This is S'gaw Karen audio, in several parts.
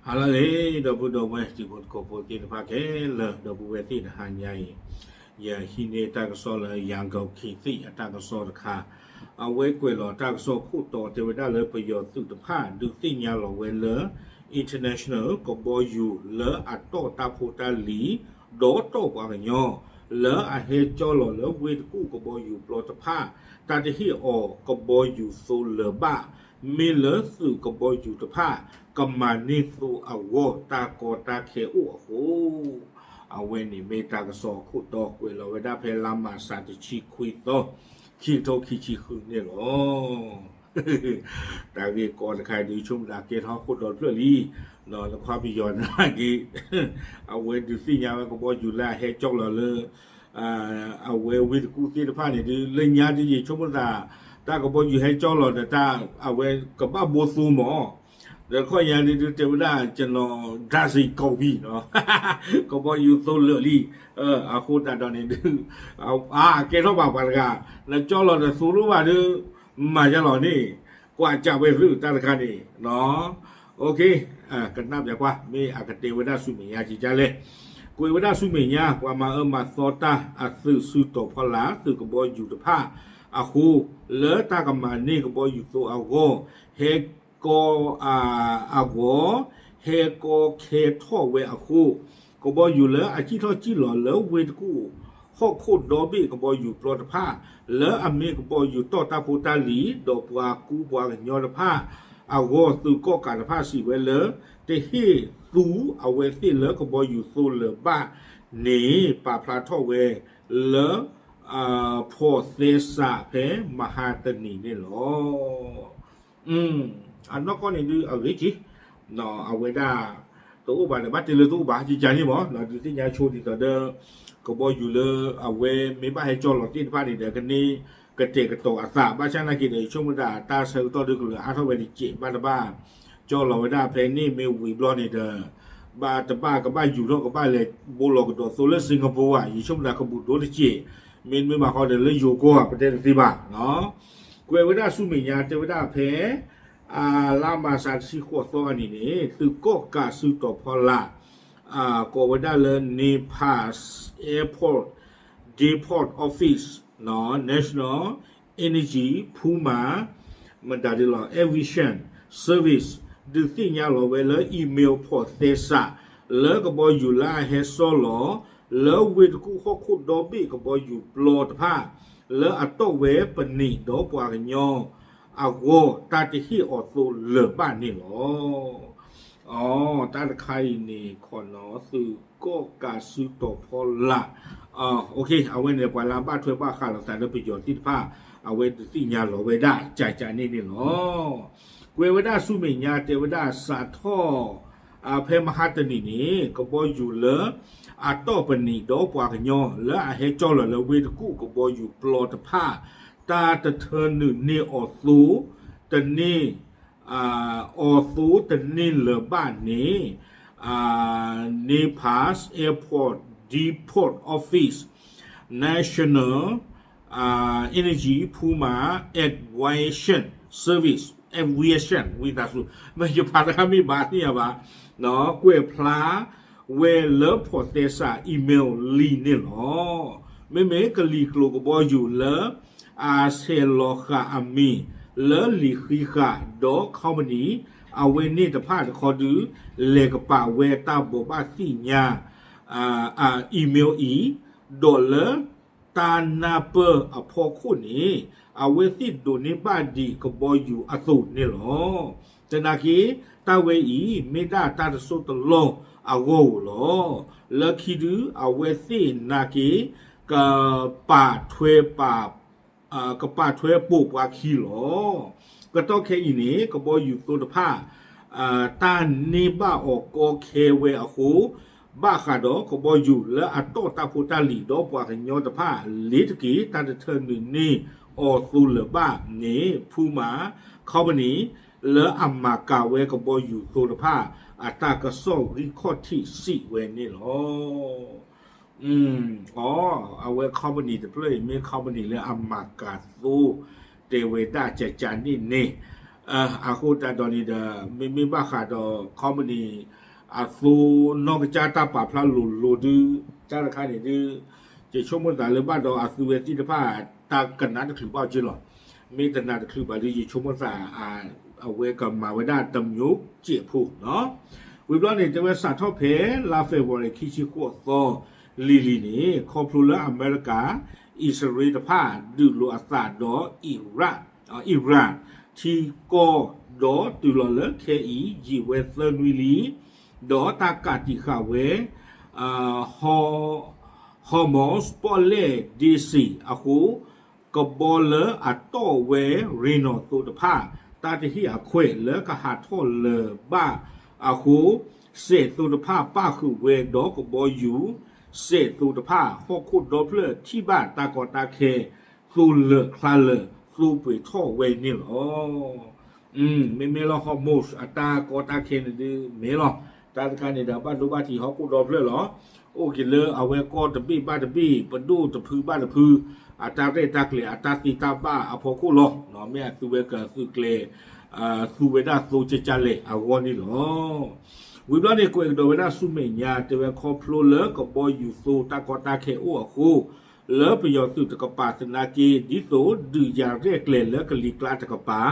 ဟါလၢအဂ့ၤ ဒီပုၢ်ဒီဝဲၢ်တံၤဖိသကိးဖိသ့ၣ်တဖၣ်ခဲလၢာ် ဒီပုၢ်ဝဲၢ်သ့ၣ်တဟါညါအံၤ ယဟံးန့ၢ်တၢ်ကစီၣ်လၢ ရန်ကုန်ခေတ်သစ် အတၢ်ကစီၣ်တခါ အဝဲကွဲးလီၤတၢ်ကစီၣ်ခိၣ်တီတဲဝဲဒၣ်လၢပယီၤသုးတဖၣ် ဒုးသ့ၣ်ညါလီၤဝဲလၢ international ကဘီယူၤလၢအတီၢ်တၢ်ဖိတၢ်လံၤ ဒီးတီၢ်ပှၤကညီ လၢအဟဲကၠီလီၤလၢဝ့ၢ်တကူၣ်ကဘီယူၤပျီတဖၣ် တၢ်တဟ့ၣ်အီၤကဘီယူၤသိလၢၤဘၣ် မ့ၢ်လၢသုးကဘီယူၤတဖၣ် ကမၤန့ၢ်သိအဂီၢ် တၢ်ကီတၢ်ခဲအိၣ်အဃိ အဝဲန့ၣ်မ့ၢ်တၢ်ကစီၣ်အခိၣ်တီကွဲးလီၤဝဲဒၣ်ဖဲလါမၢ်ၡးတဆံခွံသီ ခံကထိခံဆံဃုန့ၣ်လီၤ. တၢ်ဂ့ၢ်ကီတခါအံၤဒုး ဆိကမိၣ်ဒၣ်ကဲထီၣ်ခိၣ်တီတဖျၢၣ်လံ လၢခွါပယီၤနာ်က့ အဝဲဒုးသ့ၣ်ညါဝဲကဘီယူၤလၢအဟဲကၠီလီၤလၢ အဝဲဝ့ၢ်တကူၣ်သ့ၣ်တဖၣ်န့ၣ်ဒုး လၢညါဒ်ယဆိကမိၣ်သး တၢ်ကဘီယူၤဟဲကၠီလီၤဒီးတၢ် အဝဲကဘၣ်ဘိသိမး ဒီးတခီညါဒုးတဲဝဲဒၣ် ကျွန်တော် ဓာတ်ဆီကုန်ပြီ ကဘီယူၤသိလၢာ်လံ အဃိသတးဒီးန့ၣ်ဒုး အကဲထီၣ်ဘၣ်ပှၤတဂၤ နကၠီလီၤဒီးသိတအိၣ်ဘၣ်ဒုး မၤယါလီၤန့ၣ် ကွၢ်ကၢ်ဝဲသုတၢ်တခါန့ၣ် ကနၣ်ပျးကွၢ် မ့ၢ်အကတဲဝဲဒၣ်ဆူမဲာ်ညါကကလဲၣ် ကွဲးဝဲဒၣ်ဆူမဲာ်ညါ ပှၤမၤအၢမၤသီတၢ်အသုးစုတီၤဖီလာ် သုးကဘီယူၤတဖၣ်အဃိ လၢတၢ်ကမၤန့ၢ်ကဘီယူၤသိအဂီၢ် ဟဲကီ အဂီၢ် ဟဲကီခဲထီၣ်ဝဲအဃိ ကဘီယူၤလၢအစံၣ်ထီၣ်စံၣ်လီၤလၢဝ့ၢ်တကူၣ် ဟီၣ်ခိၣ်ဒီဘ့ၣ်ကဘီယူၤပျီတဖၣ် လၢအမ့ၢ်ကဘီယူၤတီၢ်တၢ်ဖိတၢ်လံၤ ဒီးပှၤကူပှၤကညီတဖၣ်အဂီၢ် သုးကီၣ်ကးတဖၣ်စံးဝဲလၢ တဟ့ၣ်သူအဝဲသ့ၣ်လၢကဘီယူၤသိလၢၤဘၣ်န့ၣ် ပာ်ဖျါထီၣ်ဝဲလၢ ဖီၣ်သဲစးဖဲမဟါတနံၤန့ၣ်လီၤ. အနီၢ်ကီၢ်န့ၣ်ဒုးအဂ့ၢ်က့ၤ အဝဲဒၣ် တအိၣ်ဘၣ်ဒီး ဘၣ်တဲလၢတအိၣ်ဘၣ် ကကန့ၣ်မး ဒုးသ့ၣ်ညါဆိဒ်သိးဒီး ကဘီယူၤလၢအဝဲမ့ၢ်ဘၣ်ဟဲကၠီလီၤသ့ၣ်တဖၣ်န့ၣ်ဒီး ကန့ၢ်ကတဲာ်ကတီၤအသး ဘၣ်ဆၣ်နာ်က့ဒီး ယဆိကမိၣ်တၢ် တၢ်ဆၢကတီၢ်ဒုးကလၢၤအါထီၣ်ဝဲတစဲး ဘၣ်တဘၣ် ကၠီလီၤဝဲဒၣ်ဖဲန့ၣ်မ့ၢ်ဝံၤဘျီန့ၣ်ဒီး ဘၣ်တဘၣ်ကဘၣ်ယူၤထီၣ်ကဘၣ်လဲၤဘိလီၤကဒီးသိလၢ Singapore ဧါ ယဆိကမိၣ်တၢ်ကဘူၣ်ဒိတစဲး မ့တမ့ၢ်ဘၣ်ဃီဒီးလၢယိၤကီၢ်ဧါ ပတဲတသ့ဘၣ် ကွဲးဝဲဒၣ်ဆူမဲာ်ညါတဲဝဲဒၣ်ဖဲ လါမၢ်ၡးတဆံဃိးသီအနံၤန့ၣ် သုးကီၣ်ကးစုတီၤဖီလာ် ကိးဝဲဒၣ်လၢ Nepal's Airport Depot Office National Energy Puma မတၤဒ်လီၤ Aviation Service ဒုးသ့ၣ်ညါလီၤဝဲလၢ email ဖီၣ်သဲစး လၢကဘီယူၤလၢအဟဲစီလီၤ လၢဝ့ၢ်တကူၣ်ဟီၣ်ခိၣ်ဒီဘ့ၣ်ကဘီယူၤပျီတဖၣ် လၢအတီၢ်ဝဲပနံာ်ဒီးပှၤကညီအဂီၢ် တၢ်တဟ့ၣ်အီၤသိလၢၤဘၣ်န့ၣ်လီၤ. အ တၢ်တခါအံၤန့ၣ် ခိၣ်နီၤသုးကီၣ်ကးစုတီၤဖီလာ် အဝဲန့ၣ် ပှၤလၢအဘၣ်ထွဲဘၣ်ဃးလိာ်သးလၢပယီၤသ့ၣ်တဖၣ် အဝဲဒုးသ့ၣ်ညါလီၤဝဲဒၣ် ကကန့ၣ်န့ၣ်လီၤ. ကွဲးဝဲဒၣ်ဆူမဲာ်ညါတဲဝဲဒၣ်စးထီၣ် ဖဲမဟါတနံၤန့ၣ် ကဘီယူၤလၢ အတီၢ်ပနံာ်ဒီးပှၤကညီ လၢအဟဲကၠီလီၤလၢဝ့ၢ်တကူၣ်ကဘီယူၤပျီတဖၣ် တၢ်တထၢနုာ်န့ၢ်အီၤသိ တန့ၢ် အီၤသိတန့ၢ်လၢၤဘၣ်န့ၣ် Nepal's Airport Depot Office National Energy Puma Aviation Service Aviation ဝံသးစူၤ မ့ၢ်ယဖးတခါမ့ၢ်ဘၣ်သ့ၣ်ညါဘၣ် ကွဲးဖျါဝဲလၢဖီၣ်သဲစး email လံာ်န့ၣ်လီၤ. မ့မ့ၢ်ကလံၤကျိၤကဘီယူၤလၢ အဆဲးလီၤဃာ်အမံၤ လၢလံာ်ဃံးဃာ်ဒီး company အဝဲန့ၣ်တဖၣ်တခီဒုး လဲၤကပာ်ဝဲတၢ်ဘိးဘၣ်သ့ၣ်ညါ email အံၤ ဒီးလၢ တၢ်နၢ်ပၢၢ်အဖီခိၣ်န့ၣ် အဝဲသ့ၣ်ဒိးန့ၢ်ဘၣ်ဒံးကဘီယူၤအသိးန့ၣ်လီၤ. သနာ်က့ တၢ်ဝဲအံၤ မ့ၢ်ဒၣ်တၢ်တစိၢ်တလီၢ်အဂီၢ်ဧိၤလီၤ. လၢခံဒုး အဝဲသ့ၣ်နာ်က့ ကပာ်ထွဲပာ် ကပာ်ထွဲပိာ်ပှၤခံလီၤ. ကတီၢ်ခဲအံၤန့ၣ် ကဘီယူၤသိတဖၣ် တၢ်န့ၢ်ဘၣ်အီၤကီခဲဝဲအဃိ ဘၣ်ဃးဒီးကဘီယူၤလၢအတီၢ်တၢ်ဖိတၢ်လံၤဒီးပှၤကညီတဖၣ် လ့ၤတက့ၤ တၢ်တထၢနုာ်န့ၢ်အီၤသိလၢၤဘၣ်န့ၣ် Puma Company လၢအမၤကၤဝဲကဘီယူၤသိတဖၣ် အတၢ်ကစီၣ်ဂံၢ်ခီၣ်ထံးစံးဝဲန့ၣ်လီၤ. အ အဝဲ company တဖျၢၣ်အံၤမ့ၢ် company လၢအမၤကၤသိ တဲဝဲဒၣ်ကကန့ၣ်န့ၣ် အဃိသတးဒီးန့ၣ်ဒီး မ့မ့ၢ်ဘၣ်ဃးဒီး company အသိနီၢ်ကစၢ်တၢ်ပာ်ဖျါလိၤလိၤဒုး တၢ်တခါန့ၣ်ဒုး ယဆိကမိၣ်သးလၢဘၣ်ဒီးအသုဝဲသ့ၣ်တဖၣ် တၢ်ကနၣ်တချုးဘၣ်က့လီၤ. မ့ၢ်တနၣ်တချုးဘၣ်ဒုး ယဆိကမိၣ်သး အဝဲကမၤဝဲဒၣ်တမျိုးစဲးဖိနီၤ. ဝံၤဘျီန့ၣ် တဲဝဲစးထီၣ်ဖဲလါ February ခံဆံဃိးသီ လံၤလံၤန့ၣ် ခီဖျိလၢအမဲရကၤ အံၣ်စရ့လးတဖၣ် ဒုးလိာ်အသးဒီး Iran ထံကီၢ် ဒီးတုၤလီၤလၢခဲအံၤ ယံာ်ဝဲသၢနွံလံ ဒီးတၢ်ကးတံာ်ဃာ်ဝဲ Hormuz ပီၣ်လဲၣ်ဒ့စ့ၣ်အဃိ ကဘီလၢအတီၣ်ဝဲရ့ၣ်နီၣ်သိတဖၣ် တၢ်တဟ့ၣ်အခွဲးလၢကဟးထီၣ်လၢၤဘၣ်အဃိ စဲးသိတဖၣ်ပၣ်ဃုာ်ဝဲဒီးကဘီယူၤ စဲးသိတဖၣ် ဟီၣ်ခိၣ်ဒီဖျၢၣ်ထံၣ်ဘၣ်တၢ်ကီတၢ်ခဲ သိလၢာ်ချါလၢာ် သိပှဲၤထီၣ်ဝဲန့ၣ်လီၤ. မ့မ့ၢ်လၢ Hormuz အတၢ်ကီတၢ်ခဲန့ၣ်ဒုးမ့ၢ်လီၤ. တၢ်တခါန့ၣ်ဒီး ဘၣ်ဒိဘၣ်ထံးဟီၣ်ခိၣ်ဒီဖျၢၣ်လီၤ. အိၣ်က့ၤလၢအဝဲကီၢ်တဘ့ၣ်ဘၣ်တဘ့ၣ် ပဒိၣ်တဖုဘၣ်တဖု အတၢ်ရဲၣ်တၢ်ကျဲၤ အတၢ်သ့တၢ်ဘၣ်အဖီခိၣ်လီၤ. မ့ၢ်အသုဝဲကသုးကျဲၤ သူဝဲဒၣ်သိကကၢ်လဲၣ်အဂီၢ်န့ၣ်လီၤ. ဝံၤဘျီန့ၣ် ကွဲးကဒီးဝဲဒၣ်ဆူမဲာ်ညါ တဲဝဲခီဖျိလၢကဘီယူၤသိတၢ်ကီတၢ်ခဲအိၣ်အဃိ လၢပယီၤသုးတကပၤသနာ်က့ ဒ်သိးဒုးယၤရဲၣ်ကျဲၤလၢကလံၤကျါတကပၤ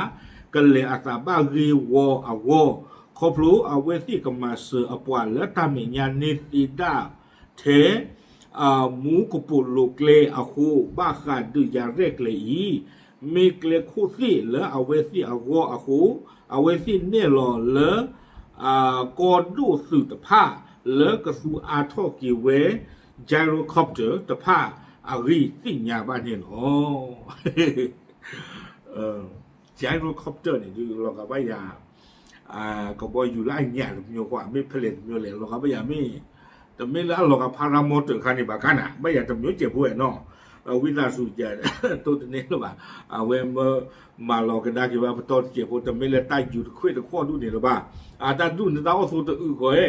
ကလဲၤအသးဘၣ်ဂ့ၢ်ဝီအဂီၢ် ခီဖျိအဝဲသ့ၣ်ကမၤစၢၤအပှၤလၢတၢ်မဲာ်ညါန့ၢ်သ့ဒၣ်ထဲ မူကပိာ်လိၤကျဲအဃိ ဘၣ်ဃးဒုးယၤရဲၣ်ကျဲၤအံၤ မ့ၢ်ကျဲခိၣ်သ့ၣ်လၢအဝဲသ့ၣ်အဂီၢ်အဃိ အဝဲသ့ၣ်နဲၣ်လီၤလၢ ကီၢ်ဒိၣ်သုးတဖၣ် လၢကသူအါထီၣ်က့ၤဝဲ gyrocopter တဖၣ်အဂ့ၢ်သ့ၣ်ညါဘၣ်န့ၣ်လီၤ. gyrocopter န့ၣ်ဒုး လီၤဂာ်ဘၣ်ယၤ ကဘီယူၤလၢအညၣ်တမျိုးကွၢ် မ့ၢ်ဖဲလဲၣ်တမျိုးလဲၣ် လီၤဂာ်ဘၣ်ယၤမ့ၢ် တမ့ၢ်လၢအလီၤဂာ် paramotor တခါန့ၣ်ဘၣ်ခါန့ၣ် ဘၣ်ယၤတမျိုးစဲးဖိဝဲနီၤ ဝံသးစူၤ တိၢ်တန့ၢ်လၢၤဘၣ် အဝဲမၢ မၤလီၤကဒါက့ၤဘၣ်ပတီၢ်တစဲးဖိ တမ့ၢ်လၢတၢ်ယူၤတခွဲးတခီၣ်ဒူၣ်န့ၣ်လၢၤဘၣ် အတၢ်ဒူၣ်န့ၣ်တၢ်အိၣ်သိတအုးဃီ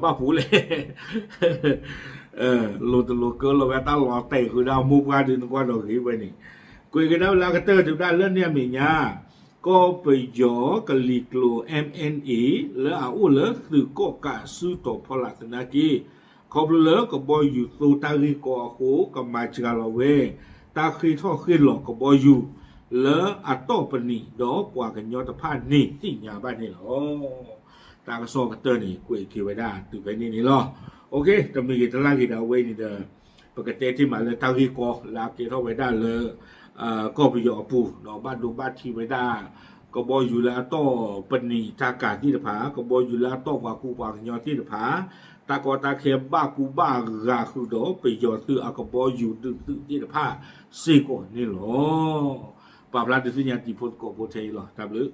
ဘၣ်ပူၤလဲၣ် လိၤတလိၤကၢလီၤဝဲတၢ်လီၤတဲာ်ဃုာ်ဒီးမိၢ်ပှၢ်ဒုးနကွၢ်ဒီးဂ့ၤဝဲန့ၣ် ကွဲးကဒါဝဲလၢအကတၢၢ်တုၤဒၣ်လၢန့ၣ်အမဲာ်ညါ ကီၢ်ပယီၤကလံၤကျိၤ MNA လၢအအိၣ်လၢသုးကီၣ်ကးစုတီၤဖီလာ်သနာ်က့ ခီဖျိလၢကဘီယူၤသိတၢ်ဂ့ၢ်ကီအဃိ ကမၤစှၤလီၤဝဲ တၢ်ဃ့ထီၣ်ဃ့လီၤကဘီယူၤ လၢအတီၢ်ပနံာ်ဒီးပှၤကညီတဖၣ်န့ၣ်သ့ၣ်ညါဘၣ်န့ၣ်လီၤ. တၢ်ကစီၣ်ကတၢၢ်န့ၣ် ကွဲးက့ၤဝဲဒၣ်တုၤဖဲန့ၣ်န့ၣ်လီၤ. တမ့ၢ်ဂ့ၤတလၢ်ဂ့ၤဒီးအဝဲအံၤန့ၣ်ဒီး ပကတဲတ့ၢ်မးလၢတၢ်ဂ့ၢ်ကီလၢအကဲထီၣ်ဝဲဒၣ်လၢ ကီၢ်ပယီၤအပူၤ ဘၣ်ဒိဘၣ်ထံးဝဲဒၣ် ကဘီယူၤလၢအတီၢ်ပနံာ်တၢ်ကၤသ့ၣ်တဖၣ် ကဘီယူၤလၢအတီၢ်ပှၤကူပှၤကညီသ့ၣ်တဖၣ် တၢ်ကီတၢ်ခဲဘၣ်ကူဘၣ်ဂာ်ဃုာ်ဒီးပယီၤသုးအကဘီယူၤဒုးသုးသ့ၣ်တဖၣ်စ့ၢ်ကီးန့ၣ်လီၤ. ပာ်ဖျါဒုးသ့ၣ်ညါတံၤဖိသကိးဖိထဲအံၤလီၤ. တၢ်ဘျုး